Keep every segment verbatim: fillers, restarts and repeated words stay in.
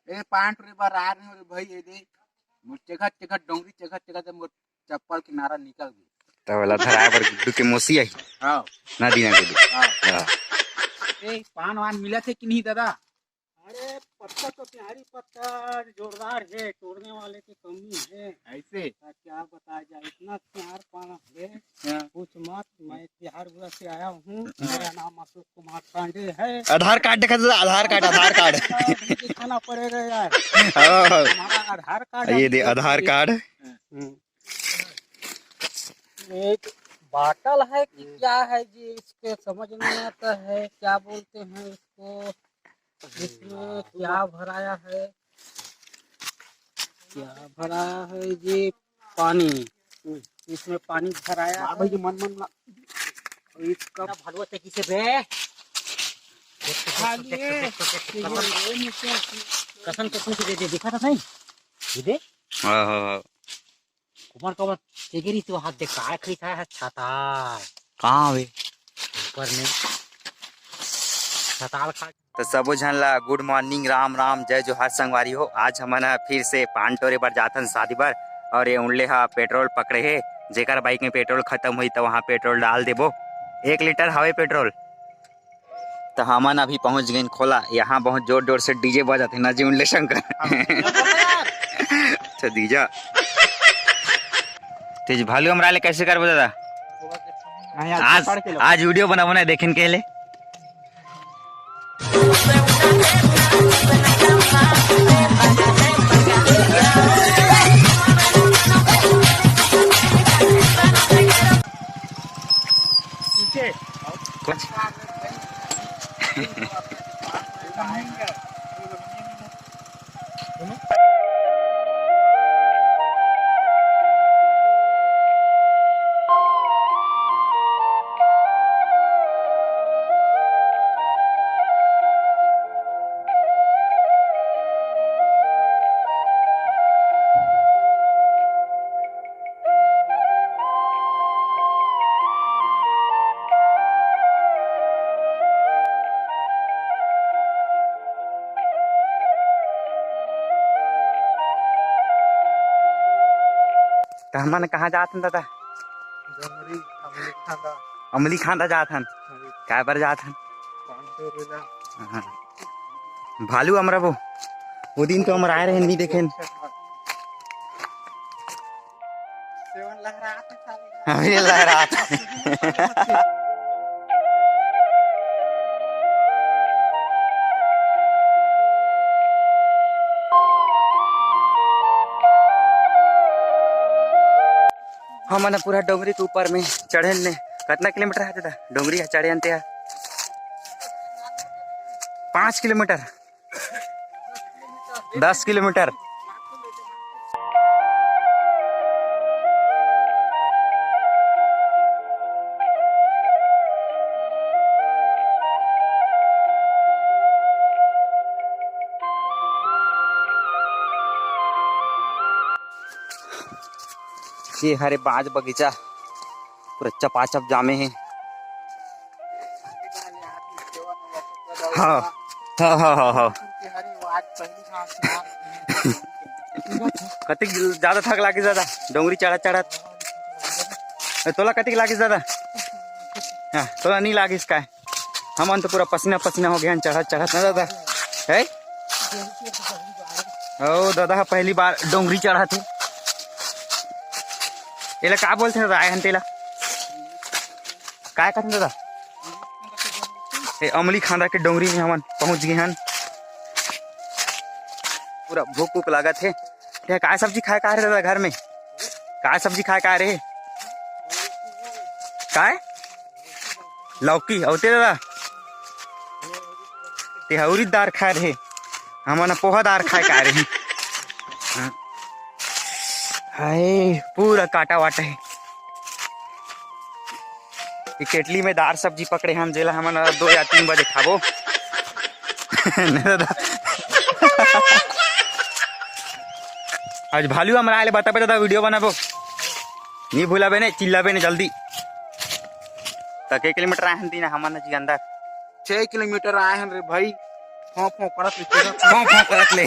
ए, पान टोरे बर आ रहे हो रे भाई, ये दे, मोर चेखत चेखत डोंगरी, चेखत चेखत मोर चप्पल के नारा निकल गई। त ओला धराए बर गुड्डू के मौसी आई। हाँ। ना दीना गुड्डू। हाँ। हाँ। ए, पान वान मिला थे कि नहीं दादा? अरे, पत्ता तो प्यारी पत्ता जोरदार है, तोड़ने वाले की कमी है। ऐसे? क्या बताया जाए, इतना प्यार पाना है। हाँ। कुछ मत, मैं बिहार से आया हूँ। हाँ। मेरा नाम अशोक कुमार पांडे है। आधार कार्ड दिखा दे, आधार कार्ड, आधार कार्ड। दिखाना पड़ेगा यार। हाँ। हमारा आधार कार्ड ये दे, आधार कार्ड। हम्म। एक बाटल है कि क्या है जी, इसके समझ नहीं आता है, क्या बोलते हैं इसको, इसमें क्या भराया है, क्या भराया है जी? पानी। इसमें पानी भराया है। भाई, मन मन ना। इसका भलवा ते किसे बे? खाली है। कसम कसम से दे दे, दिखा था नहीं? ये दे। हाँ, हाँ, हाँ। कुमार, कुमार, तेगेरी तो हाथ दे, काय खड़ी खा है छाता। कहाँ हवे? ऊपर में। छाता खा। तो सबो झन ला गुड मॉर्निंग, राम राम, जय जोहार संगवारी हो। आज हमन ह फिर से पान टोरे बर जाथन शादी बर, और ये उनले हा पेट्रोल पकड़े हे, जेकर बाइक में पेट्रोल खत्म होई तो वहाँ पेट्रोल डाल देबो। एक लीटर हवे पेट्रोल। त हमन अभी पहुंच गेन खोला। यहाँ बहुत जोर जोर से डीजे बजत हे ना जी, उनले शंकर। अच्छा, दीजा। तेज भालू हमरा ले कैसे करबो दादा? नहीं, आज आज, पकड़ के लो। आज वीडियो बनाबो ना, देखेन के ले। त हमन कहाँ जात हन दादा? डोंगरी, अमली खांदा। अमली खांदा जात हन। अमली। काय बर जात हन? पाँच सौ रुपया। हाँ। भालू हमरा वो, वो दिन तो हमर आए रहे, नहीं देखेन। सेवन लहरात है साले। अभी लहरात। हमन ह पूरा डोंगरी के ऊपर में चढ़ेन ने। कतना किलोमीटर है दादा? डोंगरी ह चढ़े अंते ह पाँच किलोमीटर। दस किलोमीटर। ये हरे बांज बगीचा, पूरा चपाचप जामे हे। हाँ, हाँ, हाँ, हाँ, हाँ। कतिक ज्यादा थक लागिस दादा, डोंगरी चढ़त चढ़त। ए, तोला कतिक लागिस दादा? हाँ, तोला नहीं लागिस काय? हमन तो पूरा पसीना पसीना हो गए हैं चढ़त चढ़त ना दादा, है? ओ दादा, पहली बार डोंगरी चढ़त हे। एला का बोलथे दादा, आए हन तेला? काय कथन दादा? ए, अमली खांदा के डोंगरी में हमन पहुंच गए हन। पूरा भूख भूख लागत हे। ते काय सब्जी खाए का रहे दादा घर में? काय सब्जी खाए का रहे? काय? लौकी, अउ ते दादा? ते ह उरीद दार खाए रहे, हमन ह पोहा दार खाए का रहे। हाय, पूरा काटा वाटा हे। ये केटली में दार सब्जी पकड़े हन, जेला हमन दो या तीन बजे खाबो। नहीं दादा। आज भालू हमरा आए ले बताबे दादा, वीडियो बनाबो। नहीं भूलाबे ने, चिल्लाबे ने जल्दी। त के किलोमीटर आए हन दीना हमन जी अंदर? छह किलोमीटर आए हन रे भाई। फों फों करत ले, फों फों करत ले।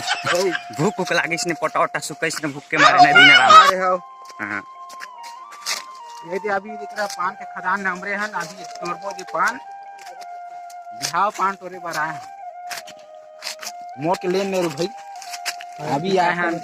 भूख उख लागिस ने, पटौटा सुकइस ने, भूख के मारे नहीं दिन राम। अरे हो। हाँ। ये दे अभी एकरा पान के खदान नमरे हन, अभी तोड़बो दे पान। बिहाव पान तोड़े बर आए हन। मोर के लेन ने रे भाई। अभी आए हन।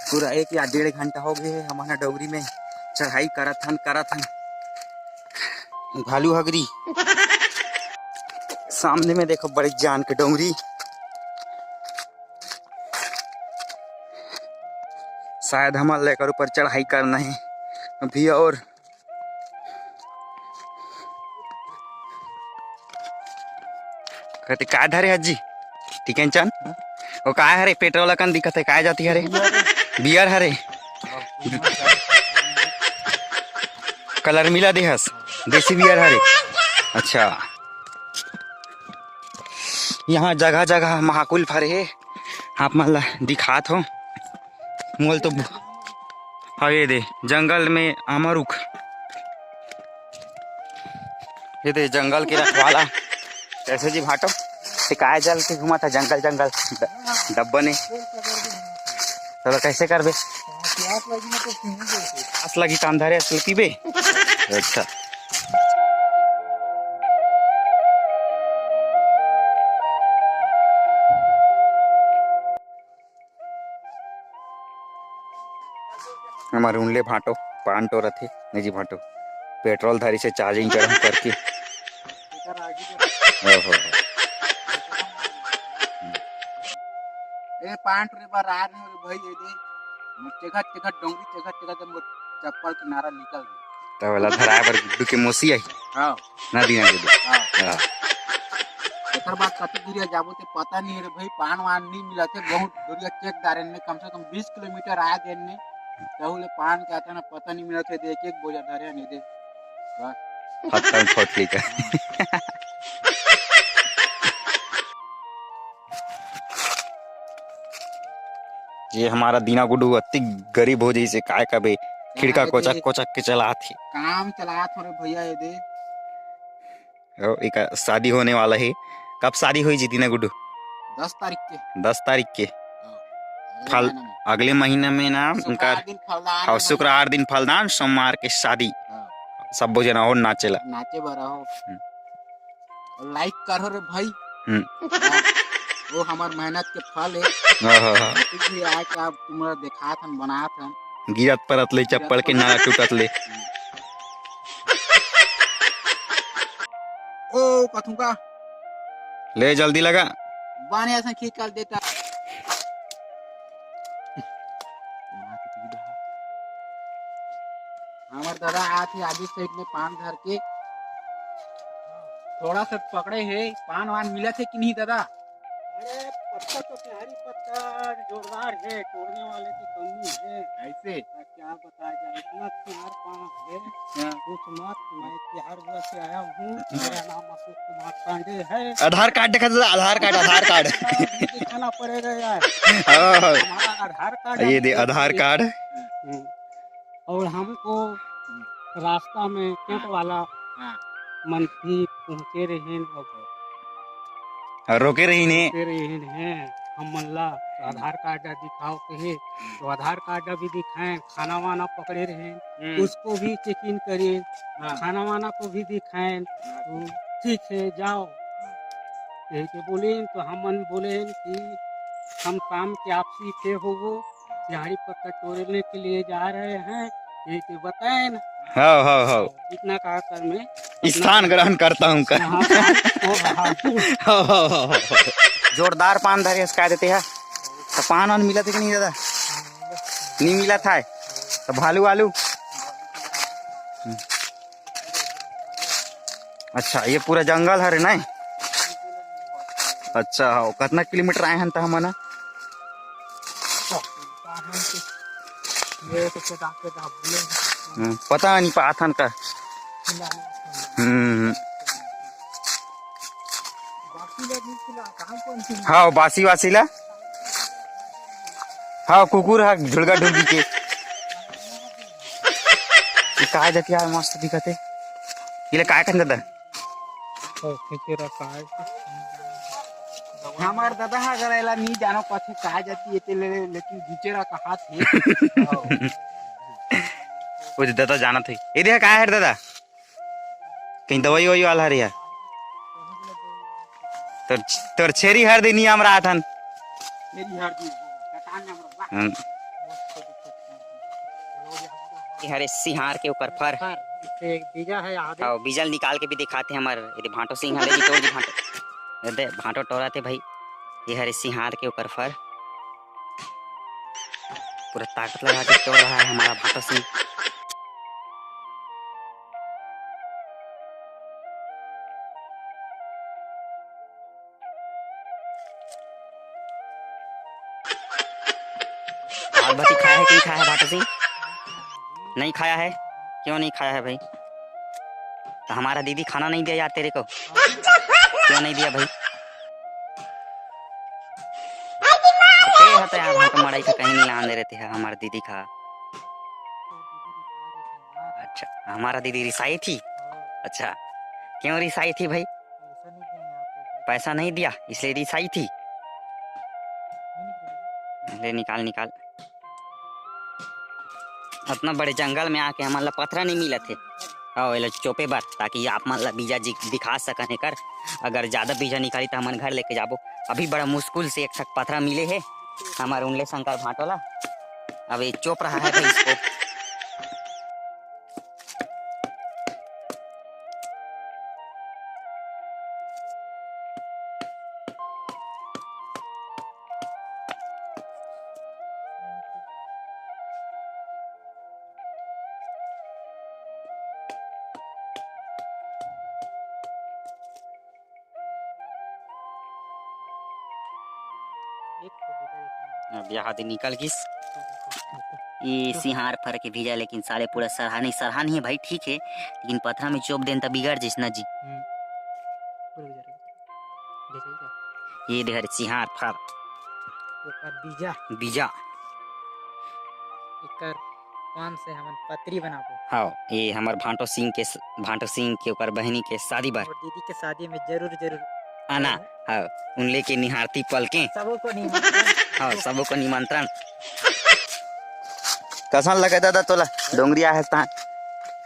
पूरा एक या डेढ़ घंटा हो गए हे, हमन ह डोंगरी में चढ़ाई करत हन, करत हन। भालू हगरी। सामने में देखो, बड़े जान के डोंगरी। शायद हमन ला एकर ऊपर चढ़ाई करना हे अभी। और कते काय धरे हजी? टिकन चंद, वो काय हरे? पेट्रोल अकन दिखत हे, काय जाती हरे? बियर हरे। कलर मिला देहस, देसी बियर हरे। अच्छा, यहाँ जगह जगह महाकुल फरे हे, आप मन ला दिखात हो। मोल तो ब-, हवे दे जंगल में आमा रुख। ये दे जंगल के रखवाला। कैसे जी भाटो? शिकायत जल के घुमा था जंगल जंगल ड-, डब्बा ने। चलो कैसे करबे? प्यास लगी ना तो पीने दे। प्यास लगी तो अंधारे असली पीबे। अच्छा। हमारे उनले भाटो पान टोरत हे, नहीं जी भाटो, पेट्रोल धारी से चार्जिंग करम करके। ओहो। ए पान टोरे बर आ रहे हो रे भाई, ये दे। मैं चेखत चेखत डोंगरी चेखत चेखत जब मोर चप्पल के नारा निकल गया। तब वाला धराए बर गुड्डू के मौसी आई। हाँ। ना दीना गुड्डू। हाँ। हाँ। एकर बाद कति दूरिया जाबो ते पता नहीं रे भाई, पान वान नहीं मिला थे, बहुत दूरिया चेक डारे ने, कम से कम बीस किलोमीटर आए देन ने, तहु ले पान के आता ना पता नहीं मिला थे, दे एक एक बोझा धरे नहीं दे। बस। खत्म फोटली का। ये हमारा दीना गुड्डू अति गरीब हो जइसे, काय कबे खिड़का कोचक कोचक के चलात हे। काम चलात हो रे भैया, ये दे। ओ, एका शादी होने वाला हे। कब शादी होई जी दीना गुड्डू? दस तारीख के। दस तारीख के। हाँ, अगले फल-, महीना में। अगले महीना में ना, शुक्रवार उनका दिन फलदान हाँ, है। शुक्रवार दिन फलदान, सोमवार के शादी। हाँ। सब जना हो नाचेला। नाचे बर हो। हम्म। लाइक करो रे भाई। हम्म। हाँ, वो हमार मेहनत के फल है। हाँ, हाँ, हाँ। तू भी आके आप तुम्हारा देखात हन, बनात हन। गिरत परत ले, चप्पल के नारा टूटत ले। ओ, कथुका। ले, जल्दी लगा। बाने ऐसा खींच कर देता। हमार दादा आत हे आगे साइड में पान धर के। थोड़ा सा पकड़े हे, पान वान मिलत हे कि नहीं दादा? अरे, पत्ता तो प्यारी पत्ता जोरदार है, तोड़ने वाले की कमी है। ऐसे? क्या बताया जाए, इतना प्यार पाना है, हाँ। कुछ मत। मैं तिहाड़ से आया हूँ, मेरा नाम अशोक कुमार पांडे है। आधार कार्ड दिखा दो, आधार कार्ड, आधार कार्ड। दिखाना पड़ेगा यार। हाँ। हमारा आधार कार्ड ये दे, आधार कार्ड। हम्म। और हमको रास्ता में टेंट वाला हाँ। मन भी पहुँचे रहे और रोके रहिन हे। रोके रहिन हे, हम मन ला आधार कार्ड ला दिखाओ कहे, तो आधार कार्ड ला भी दिखाएं, खाना वाना पकड़े रहे, हम्म। उसको भी चेक इन करें, हाँ। खाना वाना को भी दिखाएं, हाँ। तो ठीक है, जाओ। यही के बोले, तो हम मन बोले कि हम शाम के आपसी थे होगो, झाड़ी पत्ता तोड़ने के लिए जा रहे हैं, ये तो बताए ना। हाँ, हाँ, हाँ। इतना कहा कर मैं स्थान ग्रहण करता हूँ का। यहाँ पर हो रहा है। हाँ, हाँ, हाँ, हाँ। जोरदार पान धरे हस, का देते हैं? तो पान वान मिला थे कि नहीं दादा? नहीं मिला था। तो भालू वालू? अच्छा, ये पूरा जंगल हरे ना? अच्छा, हाँ, कितना किलोमीटर आए हन त हमन? हम्म, पता नहीं पाथन का। हम्म। हाँ, बासी वासी ला। हाँ, कुकुर हा ढुलगा ढुलगी के। ये का जाती यार, मस्त दिखत हे। ये ले काय कहन दादा? हमार दादा हा अगर एला नी जानो कथे का जाती ये ते ले, लेकिन घिचेरा कहात हे। वो जो दादा जानत हे। ये देखा काय हे दादा? कहीं दवाई ववाई वाला हरे यार। तोर, तोर छेरी हर दिन ही हमरा आथन। हम्म। ये हरे सिहार के ओकर फर। फर, इससे एक बीजा है आगे। हाँ, बीजल निकाल के भी दिखाते हैं हमर, ये दे भांटो सिंह हरे जी, तोड़ दी भांटो। ये दे भांटो टोरा थे भाई। ये हरे सिहार के ओकर फर। पूरा ताकत लगा के तोड़ रहा है हमारा भांटो सिंह। भात भाती खाया है कि नहीं खाया है भांटो सिंह? नहीं खाया है। क्यों नहीं खाया है भाई? तो हमारा दीदी खाना नहीं दिया यार तेरे को, क्यों नहीं दिया भाई? ते हते यार, भांटो मड़ई का कहीं नहीं लान दे रहे थे हमारा दीदी का। अच्छा, हमारा दीदी रिसाई थी। अच्छा, क्यों रिसाई थी भाई? पैसा नहीं दिया इसलिए रिसाई थी। ले निकाल निकाल। अतना बड़े जंगल में आके हमन ला पथरा नहीं मिलत हे। आओ एला चोपे बर, ताकि आप मन ला बीजा जी दिखा सकन एकर। अगर ज्यादा बीजा निकाली त हमन घर लेके जाबो। अभी बड़ा मुश्किल से एक ठक पथरा मिले हे हमर उंडले शंकर भांटो ला। अब ये चोप रहा है भाई इसको। अब यहाँ दे निकल गिस। ये सिहार फर के बीजा, लेकिन साले पूरा सरहा नहीं, सरहा नहीं है भाई, ठीक है, लेकिन पथरा में चोप देन त बिगड़ जिस ना जी। हम्म। पूरा बिगड़ गया। ये देख रे सिहार फर। एकर बीजा। बीजा। एकर पान से हमन पतरी बनाबो। हाँ, ये हमर भांटो सिंह के स-, भांटो सिंह के ओकर बहिनी के शादी बर। और दीदी के शादी में जरूर, जरूर आना। आना। हाँ, उन लेके निहारती पलके। सबो को निमंत्रण। हाँ, सबो को निमंत्रण। कसन लगे दादा तोला? डोंगरी आहे स्थान।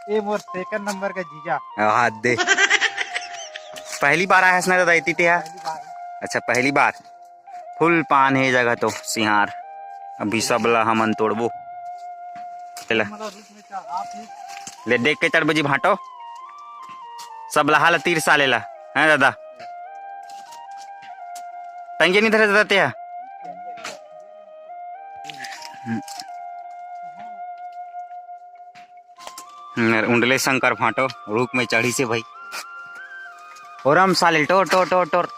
ये मोर second number का जीजा। हाँ, दे। पहली बार आए हस ना दादा, इतनी ते हा? पहली बार। अच्छा, पहली बार। Full पान हे जगह तो सिहार। अभी सब ला हमन तोड़बो। ले ला। ले देख के चढ़बो जी भांटो। सब लहा ला तीर साले ला। हैं दादा? टंगे नहीं धरे दादा ते हा? हम्म। हम्म, उंडले शंकर भांटो रुख में चढ़ी से भाई। ओरम साले टोर, टोर, टोर, टोर।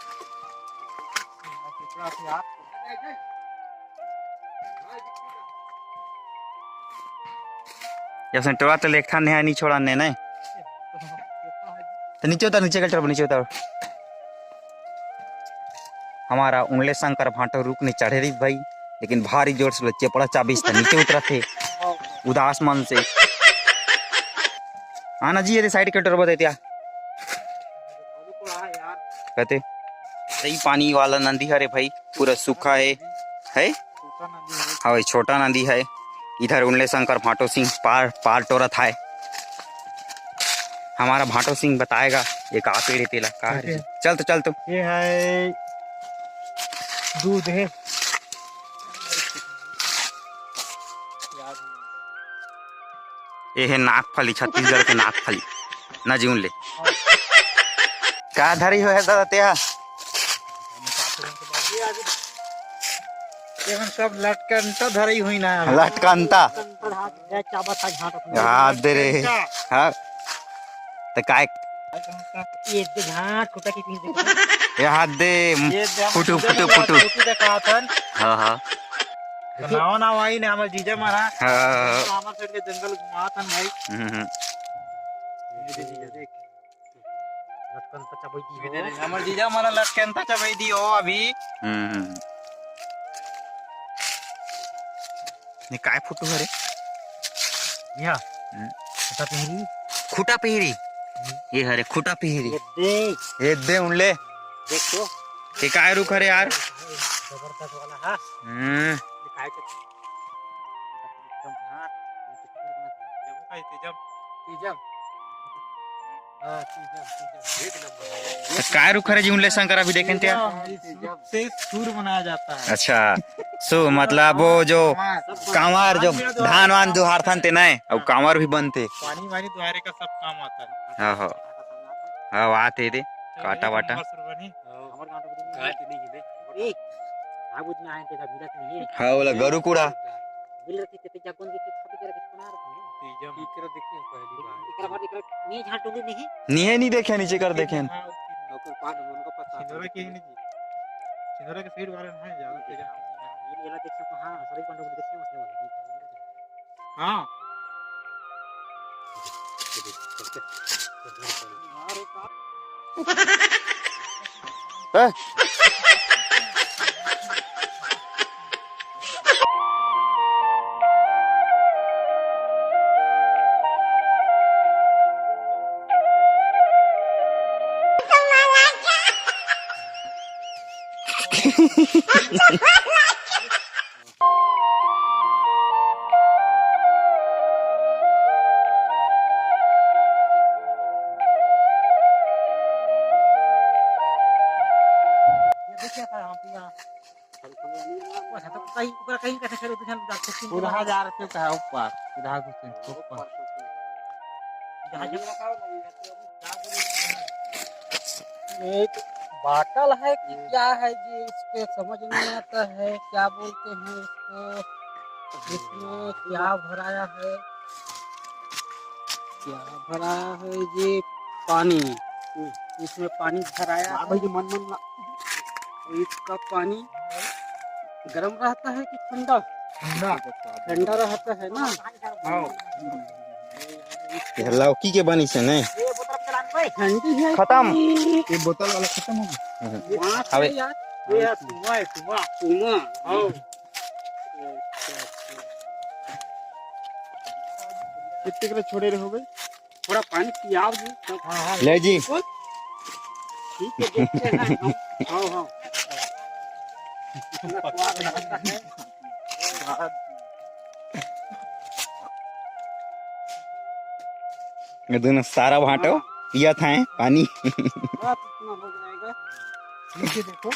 जैसे टोरा तो लेखा ने नहीं छोड़ा ने नहीं। तो नीचे उतार, नीचे का चढ़, नीचे उतार। हमारा उंडले शंकर भांटो रुख ने चढ़े रही भाई। लेकिन भारी जोर से चेपड़ा चाबिस त नीचे उतरत हे उदास मन से। आना जी, ये side के टोर बदे त्या। कहते, सही पानी वाला नदी हरे भाई, पूरा सूखा है, है? हाँ भाई, छोटा नदी है। इधर उंडले शंकर भांटो सिंह पार, पार टोरत है। हमारा भांटो सिंह बताएगा, ये का पेड़ है तेला, का हरे? चल तो, चल तो। ये है दूध है। ये है नागफली, छत्तीसगढ़ के नागफली। ना जीवन ले। का धरी हो है दादा तेहा? ये मन सब लटकंता धरी हुई ना। लटकंता। लटकंता हाथ दे, चाबा था घाट अपने। हाथ दे रे। हाँ। तो काय? ये दे घाट खुटा की पीछे। ये हाथ दे। ये दे हम फुटू, फुटू, फुटू। फुटू देखा था। हाँ, हाँ। नाव नाव आई ने हमर जीजा मन हा। हाँ। तो हमर side के जंगल घुमात हन भाई। हम्म, हम्म। ये दे जीजा, देख। लटकन त चबई दी हो। हमर जीजा मन लटकन त चबई दी हो अभी। हम्म, हम्म। ये काय फोटो हरे? या। हम्म। खुटा पिहरी। खुटा पिहरी। ये हरे खुटा पिहरी। ये दे। ये दे उनले। देख तो। ये काय रुख हरे यार? जबरदस्त वाला हा। हम्म। ये काय के? एकदम हाँ। ये तो पूरा देखो भाई, तेजम। तेजम। हाँ, तेजम, तेजम। एक नंबर है। त काय रुख हरे जी उनले शंकर अभी देखेन ते? तेजम। से सुर बनाया जाता है। अच्छा, सो मतलब वो जो कांवर जो धान वान दुहारथन ते नय, अउ कांवर भी बनते। पानी वानी दुहारे का सब काम आता है। हाँ, हाँ। हाँ, वो आते दे, काटा वाटा। हाँ, बोला गरु कूड़ा। निहे नहीं देखे, नीचे कर देखे। हाँ, ओकर बाद में उनको पता सिंदूरा के ही नहीं जी। सिंदूरा के side वाला ना है, ज्यादा तेज। ये वाला देख सकते हो, हाँ, सभी पंडा को देख सकते हो, उसने वाला। हाँ। हैं? ये देखिए सर, हम तो यहाँ अच्छा, तो कहीं, ऊपर कहीं कैसे करे, तो हम जाते हैं, उधर जा रहे थे, कहाँ ऊपर? उधर घुसे, ऊपर। जहाँ जब एक बाटल है कि क्या है जी, इसके समझ नहीं आता है, क्या बोलते हैं इसको, इसमें क्या भराया है, क्या भराया है जी? पानी। इसमें पानी भराया है। भाई जी, मन, मन ला। इसका पानी गर्म रहता है कि ठंडा? ठंडा। ठंडा रहता है ना? हाँ। ये लौकी के बनी से नहीं? ठंडी है खत्म। कि ये बोतल वाला खत्म हो गया? हम्म। ये बाँस अबे। है यार। ये है, सुआ है, सुआ। सुआ। हाँ। कितने किलो छोड़े रहोगे? थोड़ा पानी पियाओ जी, तब हाँ, हाँ। ले जी। बोल। ठीक है, देखते हैं हम। हाँ, हाँ। इतना स्वाद लगता है। ये दोनों सारा भांटो हाँ। पिया था पानी। बस इतना हो जाएगा। नीचे देखो।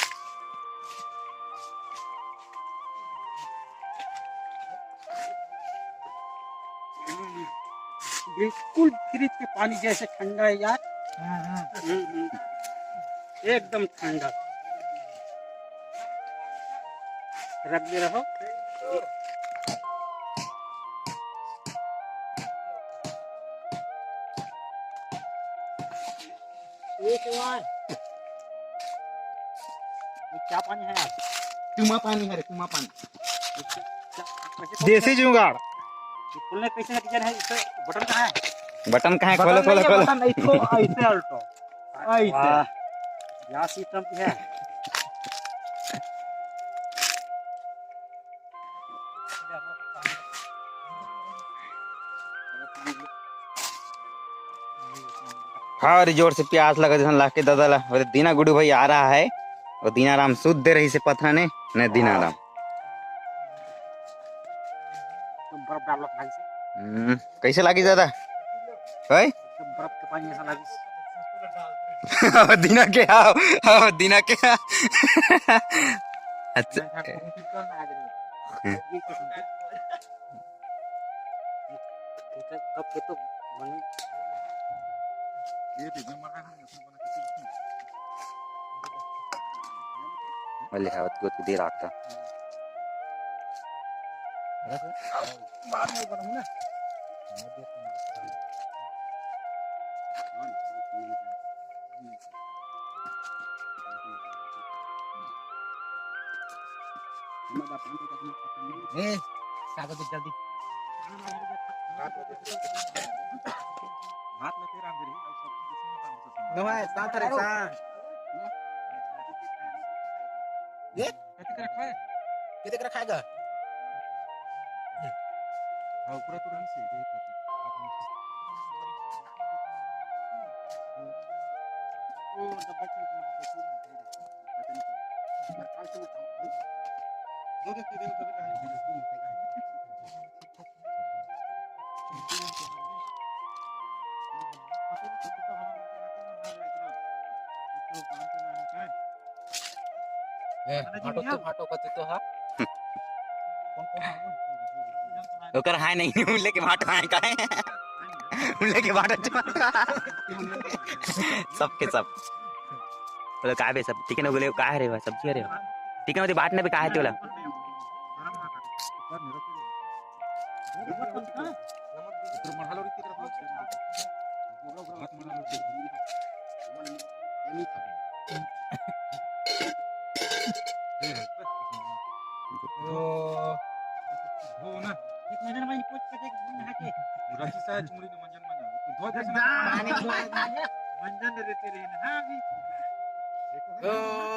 बिल्कुल फ्रिज के पानी जैसे ठंडा है यार। हाँ, हाँ। हम्म, हम्म। एकदम ठंडा। रख दे रहो। ये क्या है? ये क्या पानी है यार? कुआँ पानी है रे, कुआँ पानी। ये क्या, क्या, कैसे खोलना देसी है? जुगाड़। ये खोलने कैसे का डिजाइन है? इससे बटन कहाँ है? बटन कहाँ है? बटन खोलो, नहीं खोलो, है, खोलो। बटन नहीं, इसको ऐसे अल्टो। ऐसे। वाह। क्या सिस्टम है? भारी जोर से प्यास लगा, जैसे लाके दादा ला, वो दीना गुडू भाई आ रहा है, वो दीनाराम शुद्ध दे रही से पथरा ने, न दीनाराम। तुम बर्फ डाल लो भाई से। हम्म, कैसे लागी दादा? है? तुम बर्फ के पानी ऐसा लागी। दीना के आओ, आओ, दीना के आओ। अच्छा। मैं कहा, कौन सी कौन आ गई? हम्म। ये तो सुन। ठीक है, कब के तो बने। ये तो जमा है ना, इसमें बना के। भले हाथ को तो दे रहा था। बाद में बनाऊँ ना। ए, कागज दे जल्दी। भात ला तेरा अंदर ही, अब सब्जी जैसे मैं बांध सकता हूँ। गवाए, साथ रे, साथ। ये? कति कर खाए? कति कर खाएगा? हाँ, पूरा तो रही से, ये कर। वो डब्बा के पता नहीं क्या। बरसात से मत खाओ। दो दो दो दो कहानी। ए, भाटो तो भाटो का तू तो हा। ओकर हाय नहीं, उल्ले के भाटो हाय का है? उल्ले के भाटो चुप। सबके सब। बोलो, का बे सब? ठीक है ना, बोले, का है रे बा? सब्जी है रे बा? ठीक है ना, बात ना बे, का है तोला?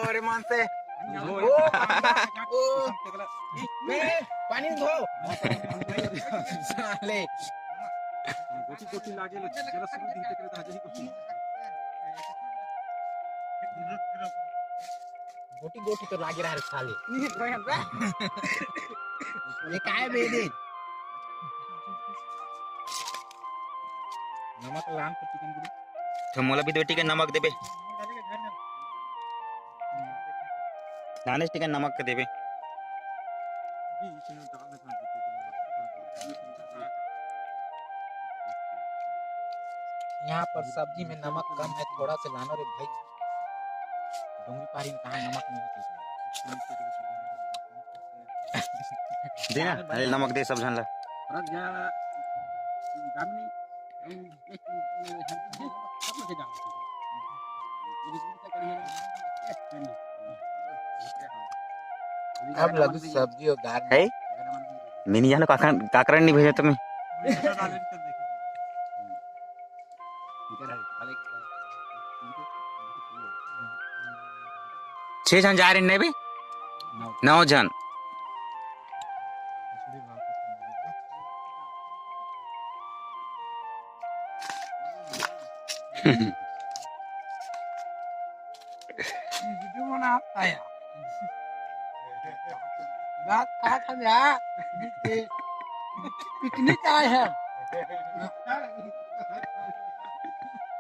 अरे मानसे। ओ, ओ, ए, पानी धो। साले। गोटी गोटी लागे ले, जरा शुरू दिन तक रहता है, गोटी। गोटी गोटी तो लागे रहा रे साले। ये काय बे दे? नमक लान तो चिकन गुड़ी। तो मोला भी दो टीका नमक देबे। नाने टीका नमक के देबे। यहाँ पर सब्जी में नमक कम है, थोड़ा से लाना रे भाई। डोंगरी पारी में कहाँ नमक नहीं है? दे ना, अरे नमक दे सब झन ला। अब लगू सब्जी और दाल है। मैं नहीं जानो काकरन, काकरन नहीं भेजा तुम्हें। छह झन जा रहे हैं बे। नौ। नौ झन। वीडियो बनाता है। बात कहा था यार, पिकनिक आए हैं।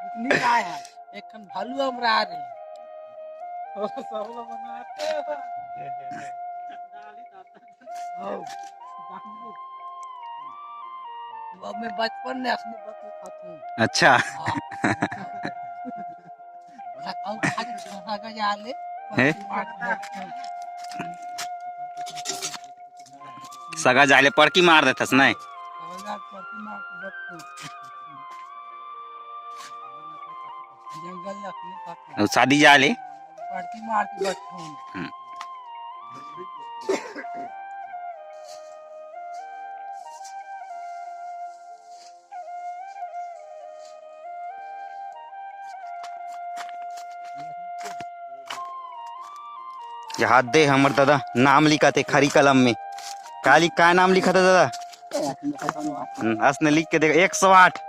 पिकनिक आए हैं। एक खन भालू हमरा आ रहे हैं। ओ, सब लोग बनाते हैं। आओ। अब मैं बचपन में असली बचपन खाता हूँ। अच्छा। हाँ। अब आज सगा जाले। हैं? सगा जाले पड़की मार देथस, नहीं? सगा जाले पड़की मार देथस। जंगल में अपने साथ में। अउ शादी जाले। पड़की मार के बच्चों। हम्म। ये हाथ दे हमर दादा, नाम लिखा थे खरी कलम में। का लिख, का नाम लिखा था दादा? हम्म, असने लिख के देख, एक सौ आठ।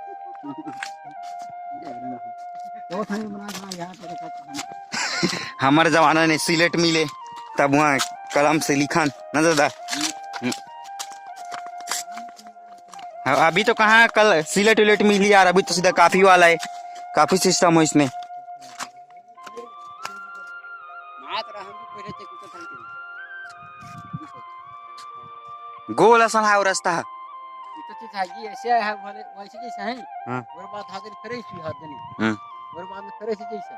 हमर जमाना में सिलेट मिले, तब वहाँ कलम से लिखन, ना दादा? हम्म। हाँ, अभी तो कहाँ कल सिलेट उलेट मिली यार, अभी तो सीधा कॉपी वाला है, कॉपी सिस्टम है इसमें। गोल असन है वो रास्ता है। ये तो ठीक है, ये ऐसे है, भले वैसे जैसा है। हाँ। और बात हाथ में फ्रेश हुई हाथ देनी। हाँ। और बाद में फ्रेश जैसा,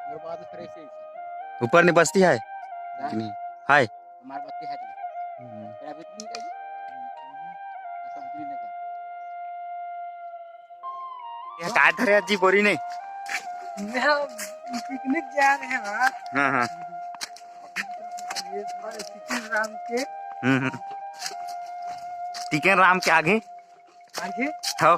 और बाद में फ्रेश जैसा। ऊपर नहीं बस्ती है? हाँ। कि नहीं? है। हमारे बस्ती है तो। हम्म। तेरा भी तो नहीं है। ऐसा भी नहीं है। ये का धरे जी बोरी ने? मैं पिकनिक जा रहे हैं बा। हाँ, हाँ। ये टिकन राम के। हम्म, हम्म। टिकन राम के आगे? आगे? हो।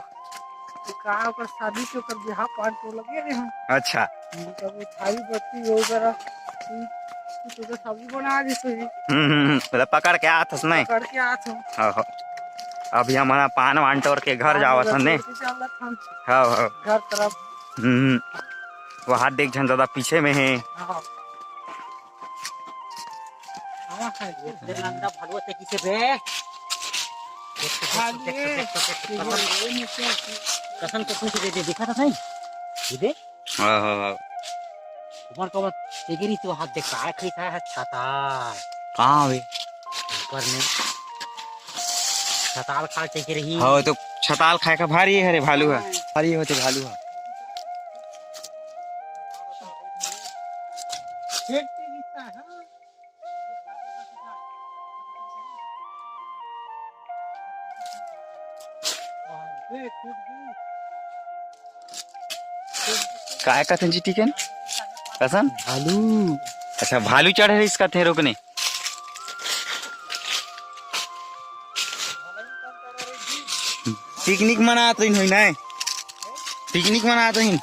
का ओकर शादी के, ओकर बिहाव पान तो लगे रे हम। अच्छा। मतलब वो थारी बत्ती हो जरा, कुछ ओकर सब्जी बना दी तो ही। हम्म, हम्म, हम्म। मतलब पकड़ के आत हस नहीं? पकड़ के आत हूँ। हाँ, हाँ। अभी हमन पान वान टोर के घर हाँ, जावत हन ने। टोर के चलत हन। हाँ, हाँ। घर तरफ। हम्म, वो हाथ देख झन दादा पीछे में है। हाँ। हाँ, है। ये लंगड़ा भलुआ ते किसे बे? भालू देख, देख, देख, देख, देख, ये, देख, ये, ये, ये, कसम, कसम से दे दे, देखा था नहीं? ये दे। हाँ, हाँ, हाँ। कमर, कमर, तेगेरी तो हाथ देख, काय खरीदा है छाता। कहाँ हवे? ऊपर में। छताल खा के रही। हाँ, तो छताल खाए का भारी है रे भालू है। भारी होते भालू है। काय कथन जी, ठीक है ना? कसन? भालू। अच्छा, भालू चढ़े रहिस कथे रोकने। पिकनिक मनात रहिन होई ना? पिकनिक मनात रहिन।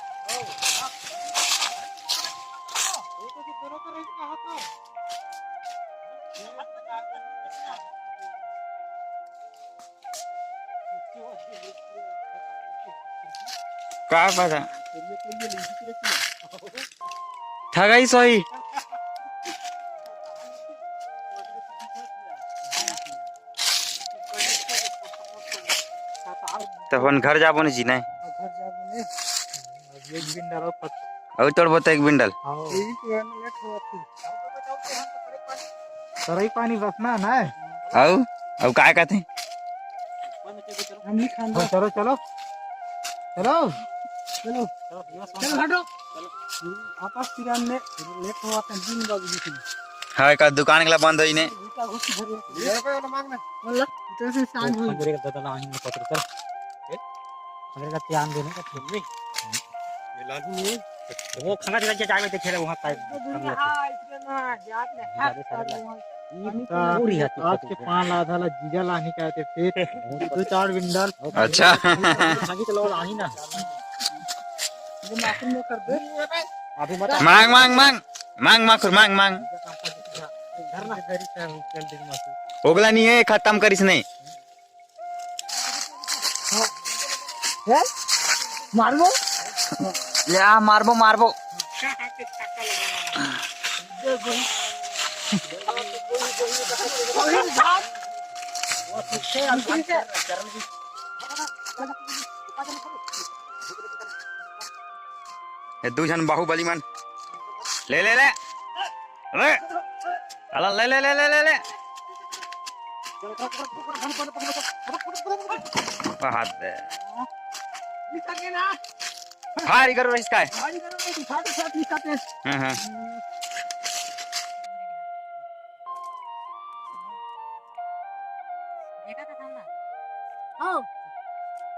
का पता। ठगई सोई। त अपन घर जाबो ने जी, नहीं? घर जाबो ने। अब एक बिंडल और पत- अउ तोड़बो त एक बिंडल। हाँ। यही तो है ना, लेट होवत हे। सरई पानी बस ना, ना। अउ, अउ काय कहते? हम नहीं खान दो। चलो, चलो। चलो। चलो। चलो, हटो। आपस तिरान में लेट होवत हे, दिन बाबू जी। हाँ, का दुकान गला बंद होई ने। घुसा घुसी भरी। ये रुपये वाला मांग ना। बोल ला, इतने से सांग हुई। खंजरे का दादा ना आही में पत्र कर। ए? खंजरे का ध्यान देने का फिर। नहीं। ये लालू नहीं। वो खंगा दिखा के जाके देखे रहे वहाँ का। हाँ, इतने ना, जात में हाथ कर वहाँ। आज के पान आधा ला जीजा लानी कहते फिर। दो चार बिंडल। अच्छा। खंगी तो लो लाही ना। ये माखन में कर दे। अभी मत। मांग, मांग, मांग। मांग, माखुर, मांग, मांग। ओगला नहीं है, खत्म करिस नहीं। हैं? मारबो? या, मारबो, मारबो। ये दू झन बाहुबली मन। ले, ले, ले। अरे, अला, ले, ले, ले। बहुत है। भारी करो इसका है। हाँ, हाँ।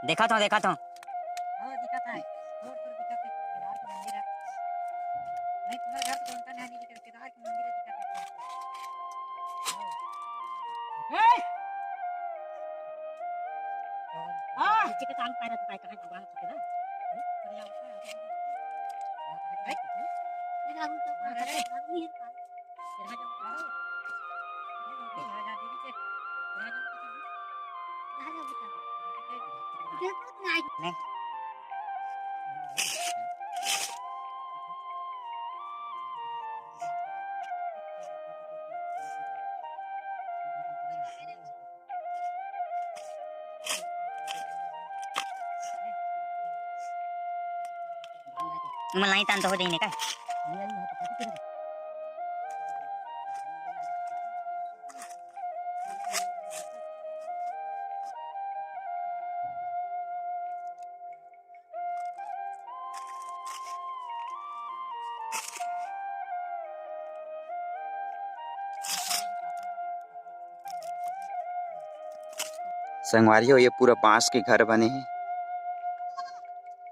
देखा था, देखा था। हाँ, दिखा था। और, और दिखा था। केदार का मंदिर है। नहीं, तुम्हारे घर तो बनता नहीं, लेकिन केदार का मंदिर है, दिखा था। ए! हाँ। किसी के काम पाए ना, तू पाए, कहाँ जुगाड़ होते ना? मन लाई तान तो हो जाइने का। संगवारी हो, ये पूरा बांस के घर बने हे।